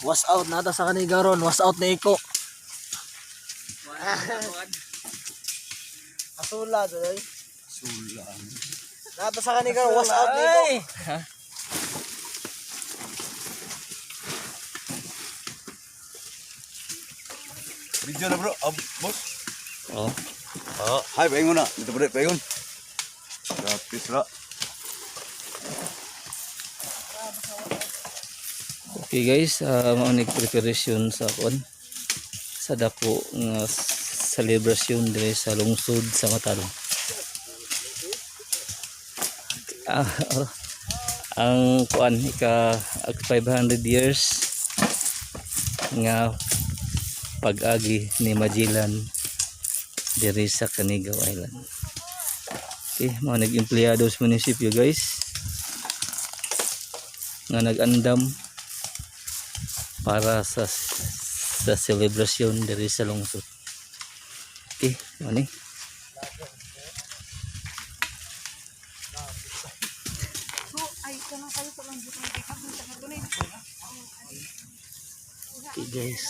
Was out na ta sa Kanigaw ron. Was out na iko. Asula doy. Sula. Nata sa Kanigaw, was out na iko. Video na, bro. Oh, boss. Oh. Ah, hi, paingon na. Dito, bro, paingon. Gratis ra. Okay guys, mao ni preparation sa kon sa dako nga celebration dire sa lungsod sa Matalom. Ah, oh, ang kuan ika 500 years nga pag-agi ni Magellan dire sa Canigao Island. Okay, mga nag-empleyado sa munisipyo, guys, nga nag-andam para sa celebration diri sa lungsod. Okay, ano ni? Okay guys.